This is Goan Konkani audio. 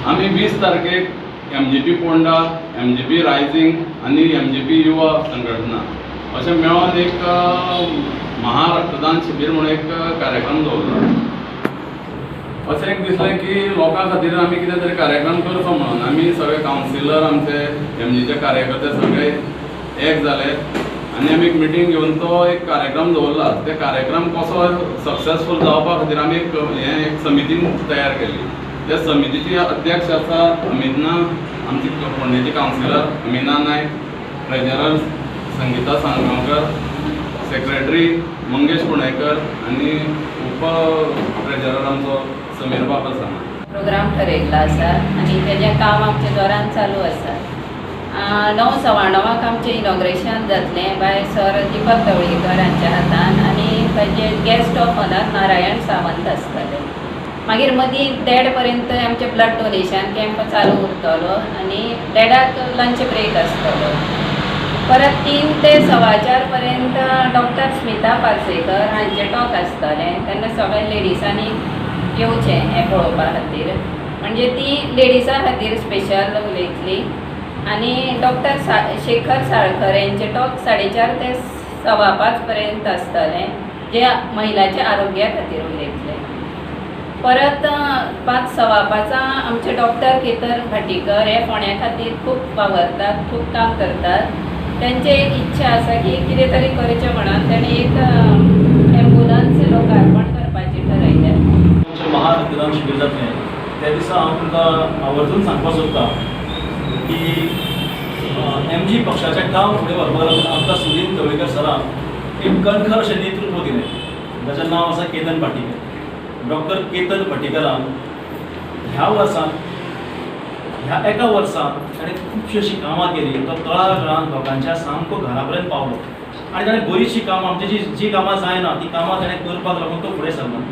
आमी 20 तारखेक MGP Ponda, MGP rising आनी MGP युवा संघटना अशें मेळोन एक महारक्तदान शिबीर म्हणून एक कार्यक्रम दवरला. अशें एक दिसलें की लोकां खातीर आमी कितें तरी कार्यक्रम करचो म्हणून आमी सगळे कावन्सिलर, आमचे एमजीचे कार्यकर्ते सगळे एक जाले आनी आमी एक मिटींग घेवन तो एक कार्यक्रम दवरला. ते कार्यक्रम कसो सक्सेसफूल जावपा खातीर आमी एक हें एक समिती तयार केली. त्या समितीची अध्यक्ष आसा अमिना, आमची फोंडेची councillor Amina Naik, treasurer Sangeeta सांगांवकर, secretary Mangesh Punekar आनी उप ट्रेजरर आमचो समीर बाब आसा. प्रोग्राम ठरयल्लो आसा आनी तेजें काम आमचें जोरान चालू आसा. 9 सवा 9 आमचें इनॉग्रेशन जातलें बाय सर दीपक तवळीकर हांच्या हातान आनी ताजे guest of honour Narayan Sawant आसतले. मागीर मदीं 1:30 पर्यंत आमचें ब्लड डोनेशन कॅम्प चालू उरतलो आनी 1:30 लंच ब्रेक आसतलो. परत 3 ते 4:15 पर्यंत डॉक्टर स्मिता पार्सेकर हांचें टॉक आसतलें. तेन्ना सगळ्या लेडिसांनी येवचें हें पळोवपा खातीर, म्हणजे ती लेडिसां खातीर स्पेशल उलयतली. आनी डॉक्टर शेखर साळकर हेंचें टॉक 4:30 ते 5:15 पर्यंत आसतलें, जे महिलाच्या आरोग्या खातीर उलयतले. परत 5 सवा 5 आमचे डॉक्टर केतन भाटीकर हे फोंड्या खातीर खूब वावरतात, खूब काम करतात. तेंची एक इच्छा आसा की कितें तरी करचें म्हणून ताणें एक एम्बुलन्स लोकार्पण करपाची ठरयलें. आमचें महारक्तदान शिबीर जातलें त्या दिसा हांव तुमकां आवर्जून सांगपाक सोदता की MG पक्षाचें काम फुडें व्हरपाक लागून आमकां सुदीन तवळीकर सरान एक कणखर अशें नेतृत्व दिलें. ताचें नांव आसा केतन भाटीकर. डॉक्टर केतन भाटीकरान ह्या वर्सान, ह्या एका वर्सान ताणें खुबशीं अशीं कामां केली. तो तळागाळान लोकांच्या सामको घरा पर्यंत पावलो आनी ताणें बरीचशीं कामां, आमची जी जी कामां जायना ती कामां ताणें करपाक लागून तो फुडें सरलो.